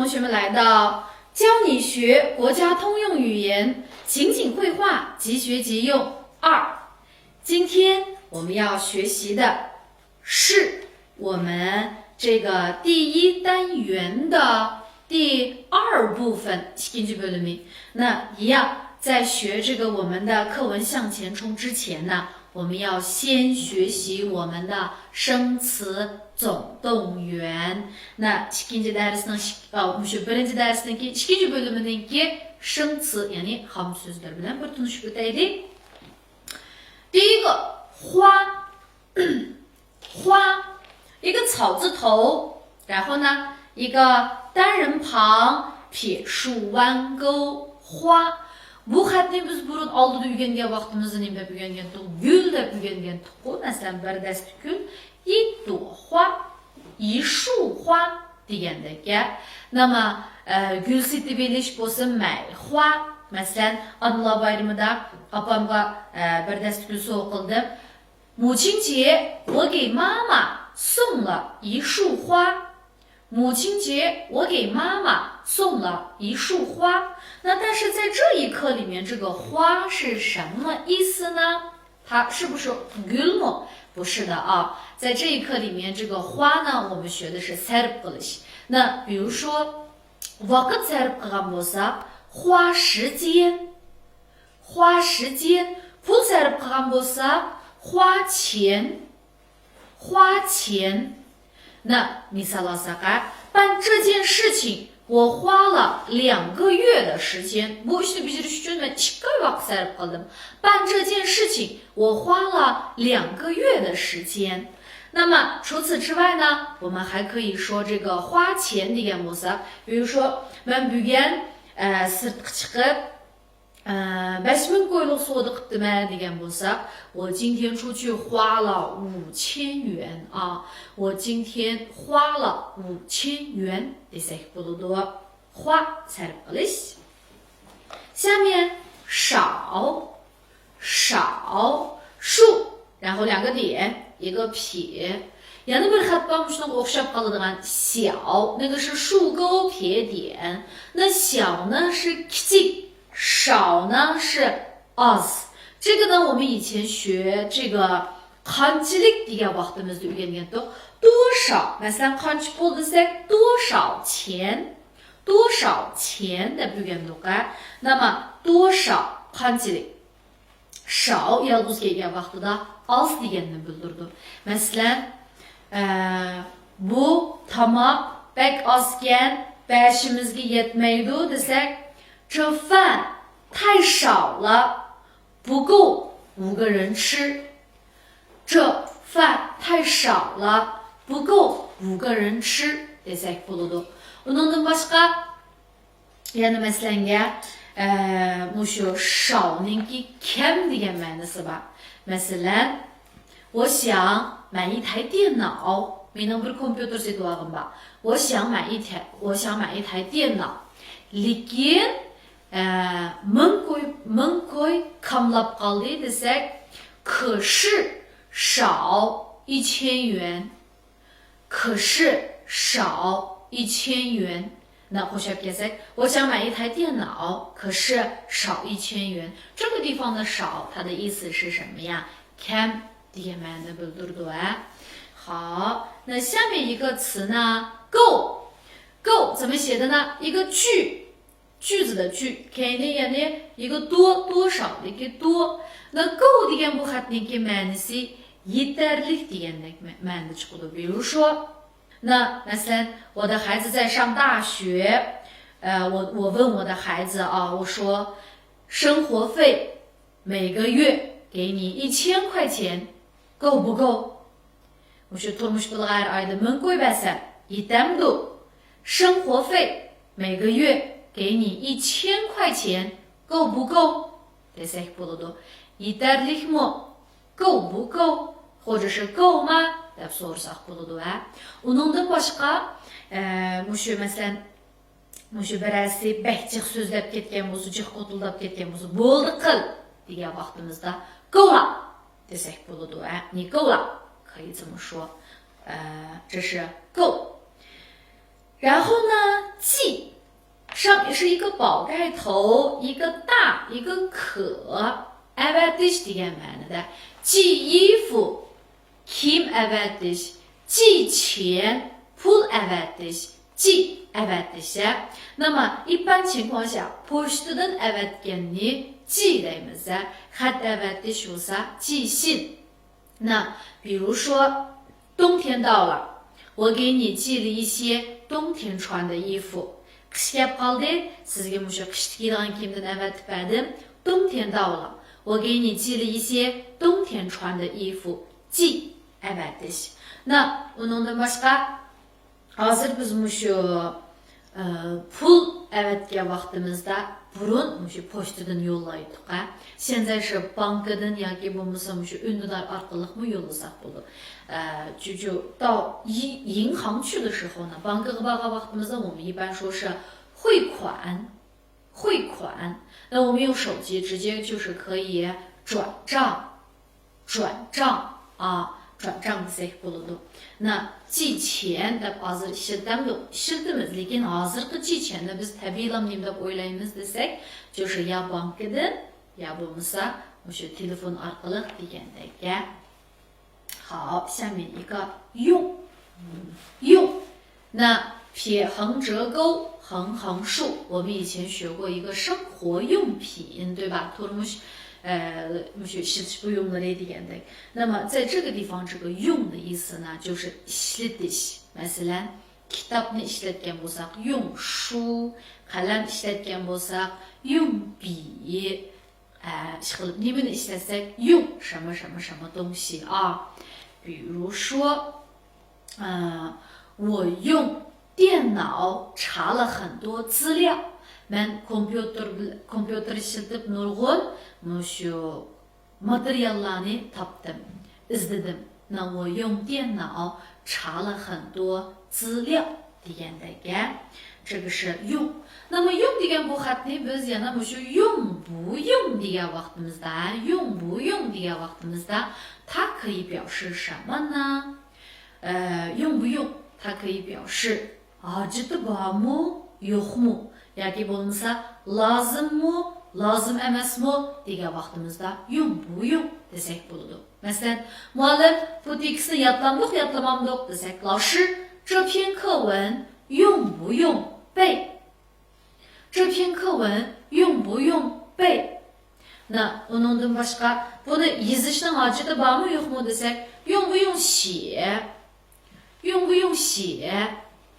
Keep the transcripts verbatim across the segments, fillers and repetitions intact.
同学们来到教你学国家通用语言情景会话即学即用二。今天我们要学习的是我们这个第一单元的第二部分， ئىككىنچى بۆلۈمى. 那一样，在学这个我们的课文向前冲之前呢，我们要先学习我们的生词总动员。 那 ئىككىنچى دەرسنىڭ ئىك- ئا، مۇشۇ بىرىنچى دەرسنىڭكى ئىككىنچى بۆلۈمىنىڭكى 生词، يەنى خام سۆزلەر بىلەن بىر تونۇشۇپ ئۆتەيلى. 第一个花 花 一个草字头，然后呢，一个单人旁，撇竖弯钩，花。 بۇ خەتنى بىز بۇرۇن ئالدىدا ئۆگەنگەن ۋاقتىمىزدا نېمە دەپ ئۆگەنگەنتۇق؟ گۈل دەپ ئۆگەنگەنتۇققۇ. مەسىلەن، بىر دەستە گۈل، 一朵花، 一束花 دېگەندەك گەپ. 那么، ئە، گۈل سېتىۋېلىش بولسا 买花. مەسىلەن، ئانىلار بايرىمىدا ئاپامغا، ئە، بىر دەستە گۈل سوۋغا قىلدىم. 母亲节我给妈妈送了一束花。 母亲节我给妈妈送了一束花。 那但是在这一课里面，这个花是什么意思呢？它是不是 گۈلمۇ؟ 不是的啊。 在这一课里面，这个花呢，我们学的是 سەرپ قىلىش. 那比如说， ۋاقىت سەرپ قىلغان بولسا، 花时间. 花时间. پۇل سەرپ قىلغان بولسا، 花钱. 花钱. 那 مىسال ئالساق، 办这件事情我花了两个月的时间. بۇ ئىشنى بېجىرىش ئۈچۈن مەن ئىككى ئاي ۋاقىت سەرپ قىلدىم. 办这件事情我花了两个月的时间. 那么除此之外呢，我们还可以说这个 花钱 دېگەن بولسا، 比如说، مەن بۈگۈن، ئە، سىرتقا چىقىپ، ئە، بەش مىڭ كويلۇق سودا قىپتىمەن دېگەن بولسا، 我今天出去花了五千元啊. 我今天花了五千元 دېسەك بولىدۇ. 花 سەرپ قىلىش. 下面 少. 少. 竖，然后两个点，一个撇。 يەنە بىر خەت بار، مۇشۇنىڭغا ئوخشاپ قالىدىغان. 小. 那个是竖钩撇点。 那小呢是 كىچىك. 少呢是 ئاز. 这个呢，我们以前学这个 قانچىلىك دېگەن ۋاقتىمىزدا ئۆگەنگەنتۇق. 多少. مەسىلەن، قانچە پۇل دېسەك، 多少钱. 多少钱 دەپ ئۆگەندۇق، ھە؟ 那么多少 قانچىلىك. 少 يالغۇز كەلگەن ۋاقتىدا ئاز دېگەننى بىلدۈرىدۇ. مەسىلەن، ئە، بۇ تاماق بەك ئازكەن، بەشىمىزگە يەتمەيدۇ دېسەك، 这饭太少了，不够五个人吃。 这饭太少了，不够五个人吃 دېسەك بولىدۇ. ئۇنىڭدىن باشقا، يەنە مەسىلەنگە، ئە، مۇشۇ 少نىڭكى كەم دېگەن مەنىسى بار. مەسىلەن، 我想买一台电脑. مېنىڭ بىر كومپيۇتېر سېتىۋالغۇم بار. 我想买一台، 我想买一台电脑. لېكىن، ئە، مىڭ كوي، مىڭ كوي كاملاپ قالدى دېسەك، 可是少一千元. 可是少一千元. 那 قوشۇپ كەلسەك، 我想买一台电脑，可是少一千元. 这个地方的少，它的意思是什么呀？ كەم دېگەن مەنىنى بىلدۈرىدۇ، ھە؟ 好，那下面一个词呢，够. 够 怎么写的呢？一个句 句子的句، كەينى يەنى 一个多، 多少 دىكى 多. 那够 دېگەن بۇ خەتنىڭكى مەنىسى يېتەرلىك دېگەندەك مە-، مەنىدە چىقىدۇ. 比如说، 那 مەسىلەن، 我的孩子在上大学，呃，我，我问我的孩子啊，我说，生活费每个月给你一千块钱，够不够？ مۇشۇ تۇرمۇش پۇلىغا ھەر ئايدا مىڭ كوي بەرسەم، يېتەمدۇ؟ 生活费每个月给你一千块钱，够不够？ دېسەك بولىدۇ. يېتەرلىكمۇ؟ 够不够؟ 或者是够吗 دەپ سورىساق بولىدۇ، ھە. ئۇنىڭدىن باشقا، ئە، مۇشۇ مەسىلەن، مۇشۇ بىرەرسى بەك جىق سۆزلەپ كەتكەن بولسا، جىق قوتۇلداپ كەتكەن بولسا، بولدى قىل دېگەن ۋاقتىمىزدا، 够了 دېسەك بولىدۇ، ھە. 你够了 可以这么说. 呃，这是够.然后呢，寄，上面是一个宝盖头，一个大，一个可，ئەۋەتىش دېگەن مەنىدە. 寄衣服، كىيىم ئەۋەتىش، 寄钱، پۇل ئەۋەتىش، 寄 ئەۋەتىش. 那么一般情况下، پوچتىدىن ئەۋەتكەننى 寄 دەيمىز. خەت ئەۋەتىش بولسا 寄信. 那比如说，冬天到了，我给你寄了一些冬天穿的衣服。 قىش كەپ قالدى، سىزگە مۇشۇ قىشتا كىيىدىغان كىيىمدىن ئەۋەتىپ بەردىم. 冬天到了，我给你寄了一些冬天穿的衣服。 寄 ئەۋەتىش. 那 ئۇنىڭدىن باشقا، ھازىر بىز مۇشۇ، ئە، پۇل ئەۋەتكەن ۋاقتىمىزدا بۇرۇن مۇشۇ پوچتىدىن يوللايتتۇق، ھە. 现在是 بانكىدىن ياكى بولمىسا مۇشۇ ئۈندىدار ئارقىلىقمۇ يوللىساق بولىدۇ. ئە، 就،就到银، 银行去的时候呢، バンク بارغان ۋاقتىمىزدا 我们一般说是汇款， 汇款。 那我们用手机直接就是可以转账，转账啊，转账 دېسەك بولىدۇ. 那 寄钱 دەپ ھازىر ئىشلىتەمدۇق؟ ئىشلىتىمىز، لېكىن ھازىرقى 寄钱نى بىز تەبىئىيلا نېمە دەپ ئويلايمىز دېسەك، 就是 يا بانكىدىن يا بولمىسا مۇشۇ تېلېفون ئارقىلىق دېگەندەك. 好，下面一个用，用。那撇横折钩，横横竖，我们以前学过一个生活用品，对吧？ تۇرمۇش، ئە، مۇشۇ ئىشلىتىش بۇيۇملىرى دېگەندەك. 那么在这个地方，这个用的意思呢，就是 ئىشلىتىش. مەسىلەن، كىتابنى ئىشلەتكەن بولساق، 用书، قەلەم ئىشلەتكەن بولساق، 用笔. ئە، ئىشقىلىپ نېمىنى ئىشلەتسەك، 用什么什么什么东西 آ. 比如说، ئە، 我用电脑查了很多资料. مەن كومپيۇتېر بىل-، كومپيۇتېر ئىشلىتىپ نۇرغۇن مۇشۇ ماتېرىياللارنى تاپتىم، ئىزدىدىم. 那我用电脑查了很多资料 دېگەندەك. 这个是用. 那么用 دېگەن بۇ خەتنى بىز يەنە مۇشۇ 用不用 دېگەن ۋاقتىمىزدا، 用不用 دېگەن ۋاقتىمىزدا 它可以表示什么呢؟ ئە، 用不用 它可以表示 ھاجىتى بارمۇ، يوقمۇ ياكى بولمىسا لازىممۇ، لازىم ئەمەسمۇ دېگەن ۋاقتىمىزدا 用不用 دېسەك بولىدۇ. مەسىلەن، مۇئەللىم، بۇ تېكىستنى يادلامدۇق، يادلىمامدۇق دېسەك، 老师，这篇课文用不用背؟ 这篇课文用不用背؟ 那 ئۇنىڭدىن باشقا بۇنى يېزىشنىڭ ھاجىتى بارمۇ يوقمۇ دېسەك، 用不用写؟ 用不用写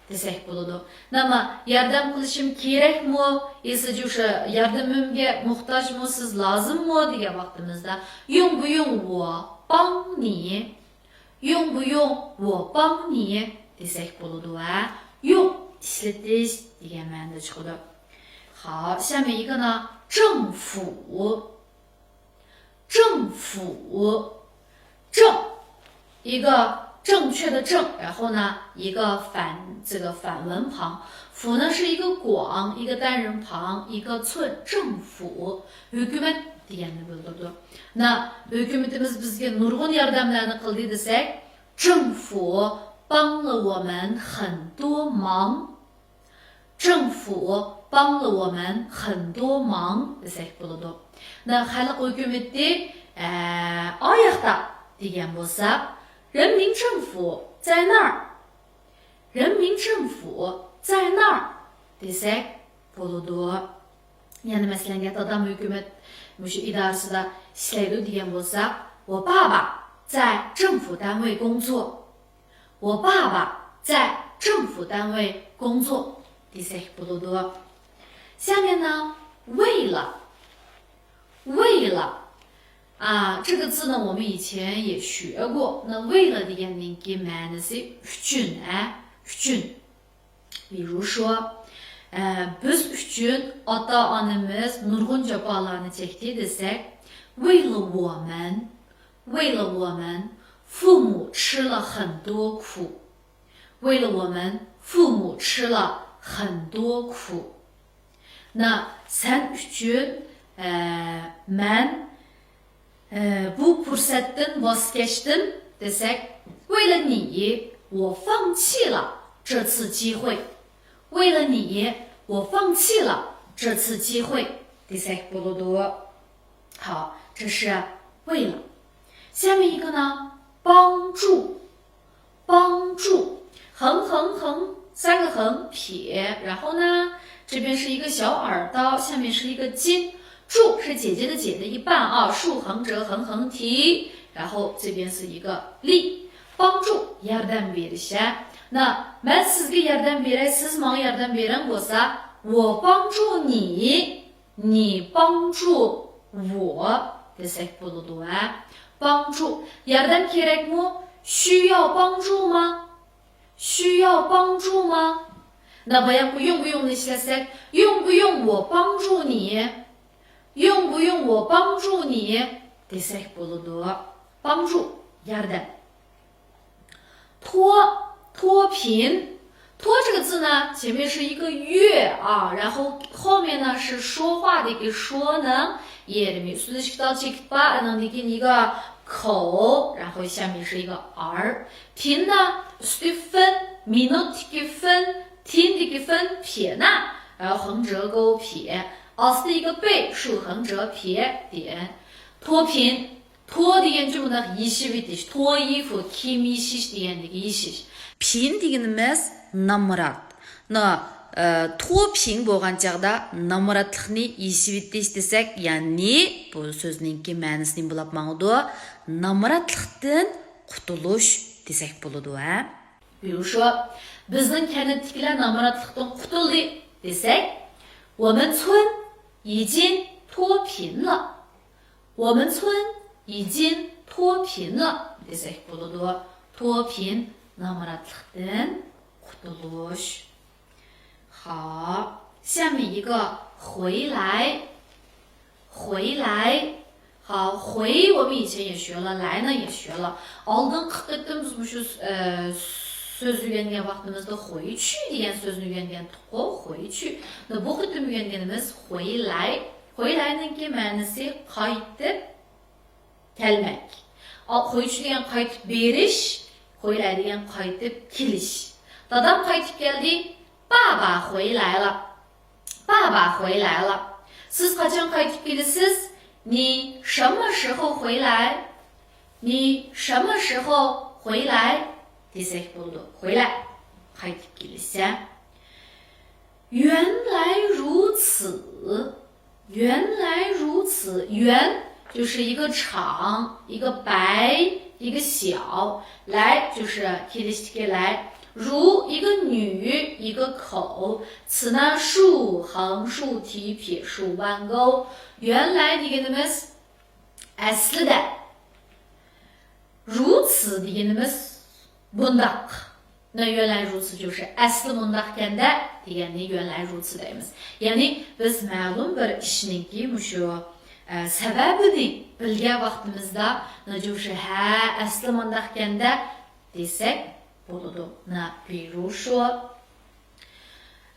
دېسەك بولىدۇ. 那么 ياردەم قىلىشىم كېرەكمۇ؟ ياكى 就是 ياردىمىمگە موھتاجمۇ سىز، لازىممۇ دېگەن ۋاقتىمىزدا، 用不用我帮你؟ 用不用我帮你 دېسەك بولىدۇ ۋە 用 ئىشلىتىش دېگەن مەنىدە چىقىدۇ. 好，下面一个呢，政府，政府，政，一个正确的正，然后呢，一个反，这个反文旁。府呢是一个广，一个单人旁，一个寸，政府。 ھۆكۈمەت دېگەننى بىلدۈرىدۇ. 那 ھۆكۈمىتىمىز بىزگە نۇرغۇن ياردەملەرنى قىلدى دېسەك، 政府帮了我们很多忙. 政府帮了我们很多忙 دېسەك بولىدۇ. 那 خەلق ھۆكۈمىتى، ئە، ئاياقتا دېگەن بولساق، 人民政府在那儿. 人民政府在那儿 دېسەك بولىدۇ. يەنە مەسىلەنگە، دادام ھۆكۈمەت مۇشۇ ئىدارىسىدا ئىشلەيدۇ دېگەن بولساق، 我爸爸在政府单位工作. 我爸爸在政府单位工作 دېسەك بولىدۇ. 下面呢，为了，为了 啊，这个字呢，我们以前也学过。那为了 دېگەننىڭكى مەنىسى ئۈچۈن، ئە، ئۈچۈن. 比如说، ئە، بىز ئۈچۈن ئاتا-ئانىمىز نۇرغۇن جاپالارنى چەكتى دېسەك، 为了我们، 为了我们，父母吃了很多苦。 为了我们，父母吃了很多苦。 那 سەن ئۈچۈن، ئە، مەن، ئە، بۇ پۇرسەتتىن ۋاز كەچتىم دېسەك، 为了你，我放弃了这次机会.为了你，我放弃了这次机会 دېسەك بولىدۇ. 好，这是为了。下面一个呢，帮助，帮助，横横横，三个横，撇，然后呢，这边是一个小耳刀，下面是一个金，助是姐姐的姐的一半啊，竖横折，横横提，然后这边是一个立，帮助，ياردەم بېرىش. ھە. 那، مەن سىزگە ياردەم بېرەي، سىز ماڭا ياردەم بېرىڭ بولسا، 我帮助你، 你帮助我 دېسەك بولىدۇ. ھە. 帮助، ياردەم كېرەكمۇ؟ 需要帮助吗؟ 需要帮助吗؟ نا، باياقى 用不用نى ئىشلەتسەك، 用不用我帮助你؟ 用不用我帮助你 دېسەك بولىدۇ. 帮助، ياردەم. 脱، 脱贫. 脱这个字呢，前面是一个月啊，然后后面呢是说话的一个说呢， يېرىمى ئۈستىدە ئىككى تال چېكىت بار، ئانىڭدىن كېيىن 一个口، 然后下面是一个 ئار. پىن نا، ئۈستى فىن، مىنۇتتىكى فىن، تىندىكى فىن، پيې نا، 然后横折钩 پيې. ئاستى 一个 بېي، 竖横折 پيې دېگەن. 脱贫، 脱 دېگەنچە مۇنداق يېشىۋېتىش، 脱衣服، كىيىم يېشىش دېگەندىكى يېشىش. پىن دېگىنىمىز نامرات. نا، ئە، 脱贫 بولغان چاغدا نامراتلىقنى يېشىۋېتىش دېسەك، يەنى بۇ سۆزنىڭكى مەنىسى نېمە بولاپ ماڭىدۇ؟ نامراتلىقتىن قۇتۇلۇش دېسەك بولىدۇ، ھە؟ 比如说، بىزنىڭ كەنتتىكىلەر نامراتلىقتىن قۇتۇلدى دېسەك، 我们村已经脱贫了. 我们村已经脱贫了 دېسەك بولىدۇ. 脱贫، نامراتلىقتىن قۇتۇلۇش. 好，下面一个回来，回来。 好，回我们以前也学了，来呢也学了。 ئالدىنقى قېتىم بىز مۇشۇ، ئە، سۆز ئۆگەنگەن ۋاقتىمىزدا 回去 دېگەن سۆزنى ئۆگەنگەنتۇققۇ، 回去. بۇ قېتىم ئۆگەنگىنىمىز 回来. 回来نىڭكى مەنىسى قايتىپ كەلمەك. ئا، 回去 دېگەن قايتىپ بېرىش، 回来 دېگەن قايتىپ كېلىش. دادام قايتىپ كەلدى، 爸爸回来了. 爸爸回来了. سىز قاچان قايتىپ كېلىسىز؟ 你什么时候回来؟ 你什么时候回来 دېسەك بولىدۇ. 回来، قايتىپ كېلىش. 原来如此. 原来如此. 原就是一个长，一个白，一个小。来就是 كېلىشتىكى 来. 如一个女，一个口. 此呢竖横竖提撇竖弯钩. 原来 دېگىنىمىز ئەسلىدە. 如此 دېگىنىمىز بۇنداق. 那原来如此就是 ئەسلى مۇنداقكەندە دېگەننى 原来如此 دەيمىز. يەنى بىز مەلۇم بىر ئىشنىڭكى مۇشۇ، ئە، سەۋەبىنى بىلگەن ۋاقتىمىزدا، 那就是 ھە، ئەسلى مۇنداقكەندە دېسەك بولىدۇ. 那比如说،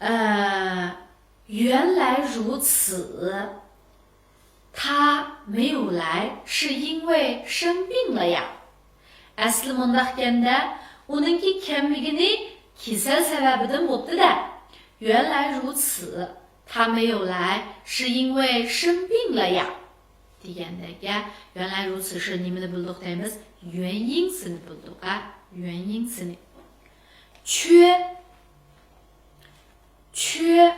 呃，原来如此，他没有来是因为生病了呀。 ئەسلى مۇنداقكەندە، ئۇنىڭكى كەلمىگىنى كېسەل سەۋەبىدىن بوپتۇ-دە. 原来如此，他没有来是因为生病了呀 دېگەندەك. 原来如此 是 نېمىنى بىلدۇق دەيمىز؟ 原因 سىنى بىلدۇق، ھە؟ 原因 سىنى. 缺، 缺.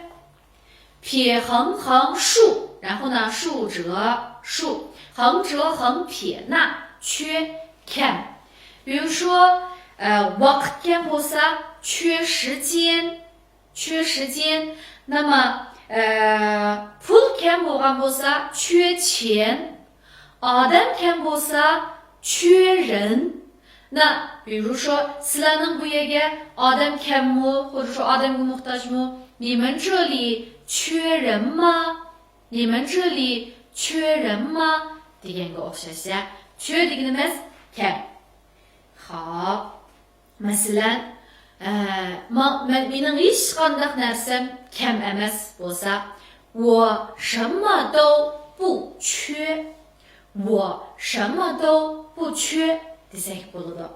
撇横横竖，然后呢竖折竖，横折横撇捺，缺， كەم. 比如说，呃， ۋاقىت كەم بولسا، 缺时间، 缺时间. 那么، ئە، پۇل كەم بولغان بولسا، 缺钱. ئادەم كەم بولسا، 缺人. 那比如说، سىلەرنىڭ بۇ يەرگە ئادەم كەممۇ، خۇددى شۇ ئادەمگە موھتاجمۇ؟ 你们这里缺人吗؟ 你们这里缺人吗؟ دېگەنگە ئوخشاش. 缺 دېگىنىمىز كەم. 好. مەسىلەن، ئە، ما-، مەن، مېنىڭ ھېچقانداق نەرسەم كەم ئەمەس بولسا، 我什么都不缺. 我什么都不缺 دېسەك بولىدۇ.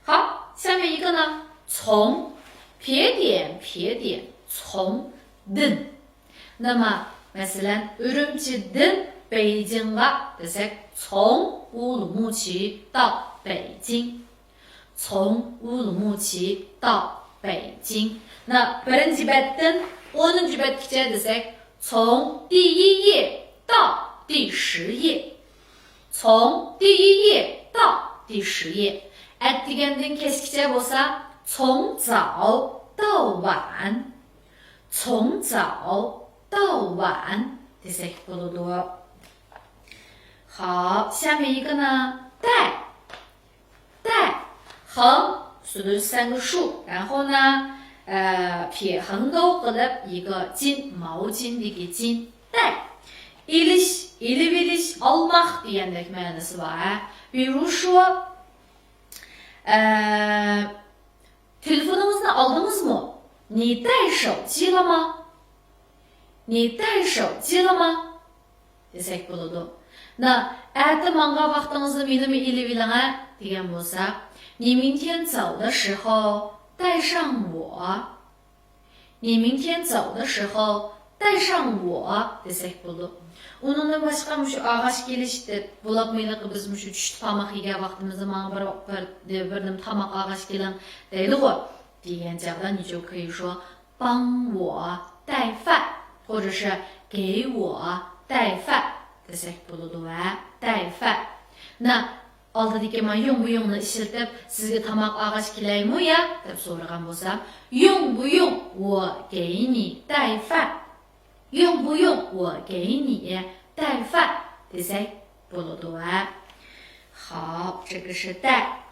好，下面一个呢，从، 撇点撇点从 دىن. نېمە؟ مەسىلەن، ئۈرۈمچىدىن بېيجىڭغا دېسەك، 从乌鲁木齐到北京. 从乌鲁木齐到北京. نە، بىرىنچى بەتتىن ئونىنچى بەتكىچە دېسەك، 从第一页到第十页. 从第一页到第十页. ئەتىگەندىن كەچكىچە بولسا، 从早到晚. 从早到晚 دېسەك بولىدۇ. 好，下面一个呢，带. 带. 横 ئۈستىدە سەنگە شۇ. 然后呢، ئە، 撇横 قىلىپ، 一个巾، 毛巾دىكى 巾. 带. ئېلىش، ئېلىۋېلىش، ئالماق دېگەندەك مەنىسى بار، ھە. 比如说، ئە، تېلېفونىڭىزنى ئالدىڭىزمۇ؟ 你带手机了吗؟ 你带手机了吗؟ دېسەك بولىدۇ. نە، ئەتە ماڭغان ۋاقتىڭىزدا مېنىمۇ ئېلىۋېلىڭە دېگەن بولسا، 你明天走的时候带上我. 你明天走的时候带上我 دېسەك بولىدۇ. ئۇنىڭدىن باشقا مۇشۇ ئاغاچ كېلىش دەپ، بۇلاق مېلىقى بىز مۇشۇ چۈشتە تاماق يېگەن ۋاقتىمىزدا ماڭا بىر، بىر، بىر نېمە تاماق ئاغاچ كېلىڭ دەيدىغۇ. دېگەن چاغدا 你就可以说 帮我带饭 或者是给我带饭 دېسەك بولىدۇ، ھە، 带饭. نە، ئالدىدىكى ما 用不用نى ئىشلىتىپ، سىزگە تاماق ئاغاچ كېلەيمۇ يا دەپ سورىغان بولسام، 用不用我给你带饭؟ 用不用我给你带饭 دېسەك بولىدۇ، ھە. 好，这个是带.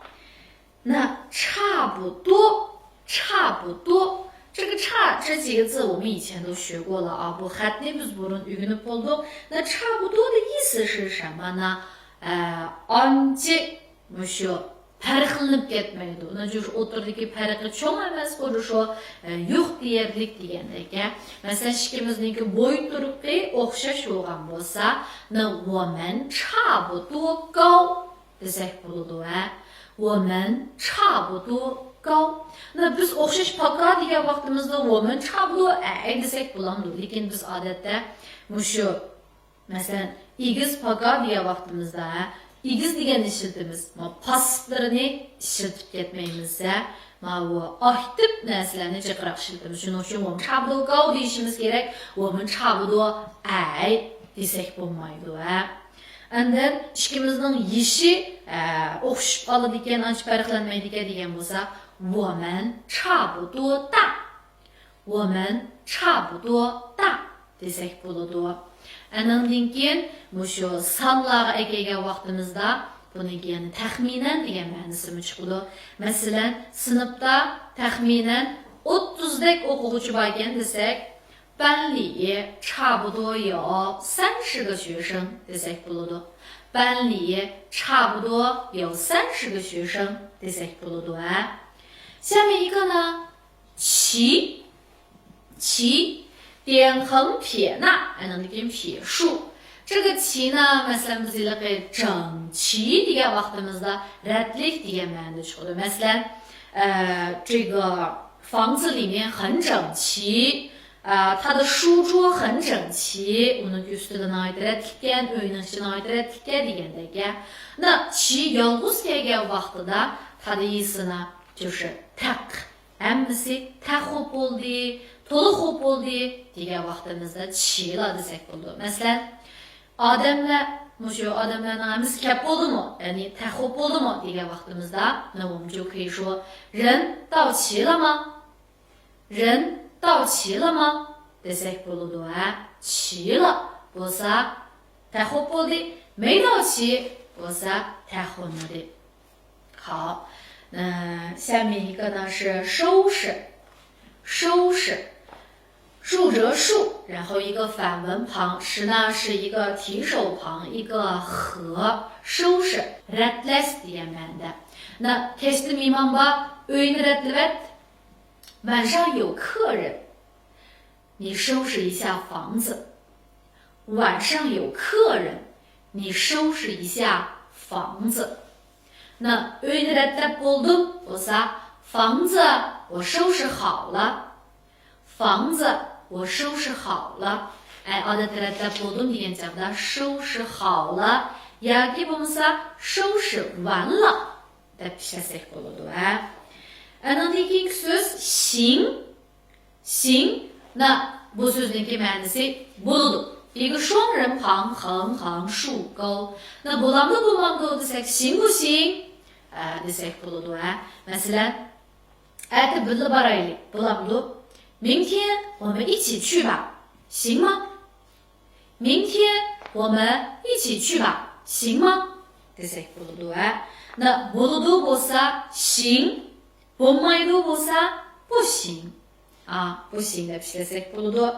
那差不多，差不多。这个差这几个字我们以前都学过了啊， بۇ خەتنى بىز بۇرۇن ئۆگىنىپ بولدۇق. 那差不多的意思是什么呢؟ ئە، ئانچە مۇشۇ پەرقلىنىپ كەتمەيدۇ. 那就是 ئوتتۇرىدىكى پەرقى چوڭ ئەمەس، 或者说، ئە، يوق دېيەرلىك دېگەندەك، ھە. مەسىلەن، ئىككىمىزنىڭكى بوي تۇرقى ئوخشاش بولغان بولسا، 那我们差不多高 دېسەك بولىدۇ، ھە. 我们差不多高. 那 بىز ئوخشاش پاكار دېگەن ۋاقتىمىزدا 我们差不多 ئەي دېسەك بولامدۇ؟ لېكىن بىز ئادەتتە مۇشۇ، مەسىلەن، ئېگىز پاكار دېگەن ۋاقتىمىزدا، ھە، ئېگىز دېگەننى ئىشلىتىمىز، ما پاسسىپلىرىنى ئىشلىتىپ كەتمەيمىز، ھە. ماۋۇ ئاكتىپ نەرسىلەرنى جىقراق ئىشلىتىمىز. شۇنىڭ ئۈچۈن 我们差不多高 دېيىشىمىز كېرەك، 我们差不多 ئەي دېسەك بولمايدۇ، ھە. ئاندىن ئىككىمىزنىڭ يېشى، ئە، ئوخشىشىپ قالىدىكەن، ئانچە پەرقلەنمەيدىكەن دېگەن بولسا، 我们差不多大. 我们差不多大 دېسەك بولىدۇ. ئانىڭدىن كېيىن مۇشۇ سانلارغا ئەكەلگەن ۋاقتىمىزدا بۇنىڭكى يەنە تەخمىنەن دېگەن مەنىسىمۇ چىقىدۇ. مەسىلەن، سىنىپتا تەخمىنەن ئوتتۇزدەك ئوقۇغۇچى باركەن دېسەك، 班里差不多有三十个学生 دېسەك بولىدۇ. 班里差不多有三十个学生 دېسەك بولىدۇ، ھە. 下面一个呢， 齐，齐، 点横撇捺 ئاندىن كېيىن 撇竖. 这个齐呢، مەسىلەن، بىز ھېلىقى 整齐 دېگەن ۋاقتىمىزدا رەتلىك دېگەن مەنىدە چىقىدۇ. مەسىلەن، ئە، 这个房子里面很整齐، ئە، 他的书桌很整齐، ئۇنىڭ ئۈستىلى ناھايىتى رەتلىككەن، ئۆينىڭ ئىچى ناھايىتى رەتلىككەن دېگەندەك. 那齐 يالغۇز كەلگەن ۋاقتىدا 他的意思呢就是 تەق. ھەممىسى تەق بولۇپ بولدى، تولۇق بولۇپ بولدى دېگەن ۋاقتىمىزدا 齐了 دېسەك بولىدۇ. مەسىلەن، ئادەملەر، مۇشۇ ئادەملەرنىڭ ھەممىسى كەپ بولدىمۇ؟ يەنى تەق بولۇپ بولدىمۇ دېگەن ۋاقتىمىزدا، 那我们就可以说人到齐了吗؟ 人到齐了吗 دېسەك بولىدۇ، ھە. 齐了 بولسا تەق بولۇپ بولدى، 没到齐 بولسا تەق بولمىدى. 好，那下面一个呢是收拾，收拾，竖折竖，然后一个反文旁，拾呢是一个提手旁，一个合，收拾，رەتلەش دېگەن مەنىدە. 那 كەچتە مېھمان بار، ئۆينى رەتلىۋەت. 晚上有客人，你收拾一下房子。晚上有客人，你收拾一下房子。 那 ئۆينى رەتلەپ بولدۇم بولسا، 房子我收拾好了。房子我收拾好了. ئە، ئادەتتە رەتلەپ بولدۇم دېگەن چاغدا 收拾好了 ياكى بولمىسا 收拾完了 دەپ ئىشلەتسەك بولىدۇ، ھە. ئەنىڭدىن كېيىنكى سۆز 行. 行. 那 بۇ سۆزنىڭكى مەنىسى بولىدۇ. 一个双人旁،横横竖钩. 那 بولامدۇ، بولمامدۇ دېسەك، 行不行؟ ئە، دېسەك بولىدۇ، ھە. مەسىلەن، ئەتە بىللە بارايلى، بولامدۇ؟ 明天我们一起去吧，行吗？ 明天我们一起去吧，行吗？ دېسەك بولىدۇ، ھە. 那 بولىدۇ بولسا 行، بولمايدۇ بولسا 不行. 啊，不行 دەپ ئىشلەتسەك بولىدۇ.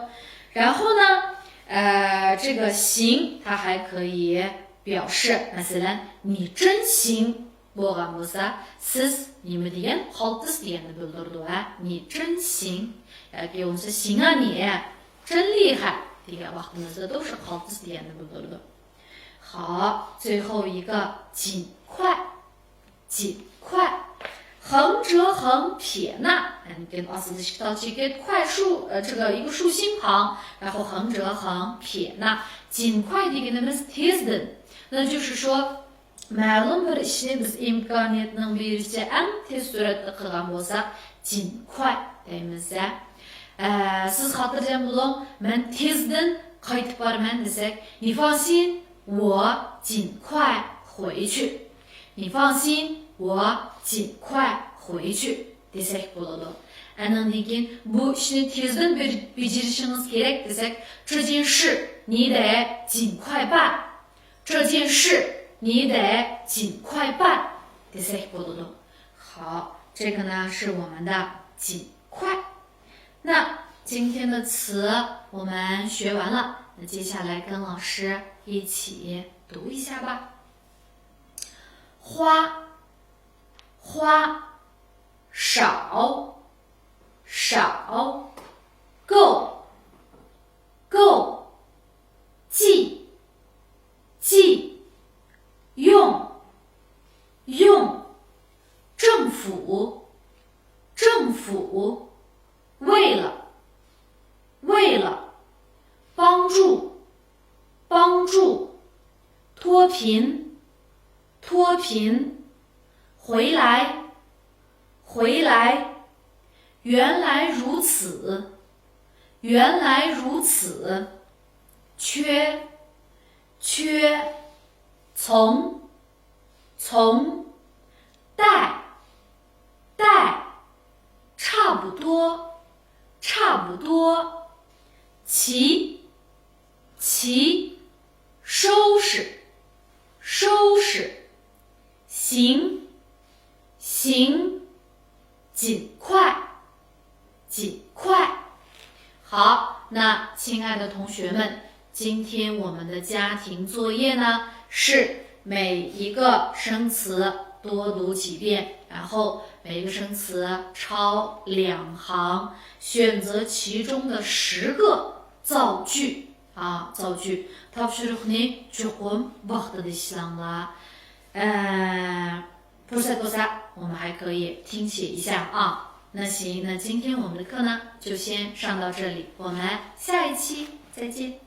然后呢，呃，这个行它还可以表示， مەسىلەن، 你真行 بولغان بولسا، سىز نېمە دېگەن، قالتىس دېگەننى بىلدۈرىدۇ، ھە؟ 你真行 ياكى بولمىسا 行啊你، 真厉害 دېگەن ۋاقتىمىزدا شۇ قالتىس دېگەننى بىلدۈرىدۇ. 好，最后一个 尽快، 尽快. 横折横撇捺. ئاندىن كېيىن ئاستىدا ئىككى تال چېكىت، 快竖، ئە، 这个一个竖心旁، 然后横折横撇捺. 尽快 دېگىنىمىز تېزدىن. 那就是说 مەلۇم بىر ئىشنى بىز ئىمكانىيەتنىڭ بېرىشىچە ئەڭ تېز سۈرئەتتە قىلغان بولساق، 尽快 دەيمىز-دە. ئە، سىز خاتىرجەم بولۇڭ، مەن تېزدىن قايتىپ بارىمەن دېسەك، 你放心，我尽快回去. 你放心，我尽快回去 دېسەك بولىدۇ. ئەنىڭدىن كېيىن بۇ ئىشنى تېزدىن بېر-، بېجىرىشىڭىز كېرەك دېسەك، 这件事你得尽快办. 这件事你得尽快办 دېسەك بولىدۇ. 好，这个呢是我们的 尽快. 那今天的词我们学完了，那接下来跟老师一起读一下吧。花，花，少，少，够，够， 计，计，用，用，政府，政府，为了，为了，帮助，帮助，脱贫，脱贫，回来，回来，原来如此，原来如此，缺， 缺，从，从，带，带，差不多，差不多，齐，齐，收拾，收拾，行，行，尽快， 尽快。好，那亲爱的同学们，今天我们的家庭作业呢，是每一个生词多读几遍，然后每个生词抄两行，选择其中的十个造句啊，造句。تاپشۇرۇقنى چوقۇم ۋاقتىدا ئىشلەڭلار. 呃， فرصت بولسا، 我们还可以听写一下啊。那行，那今天我们的课呢，就先上到这里，我们下一期再见。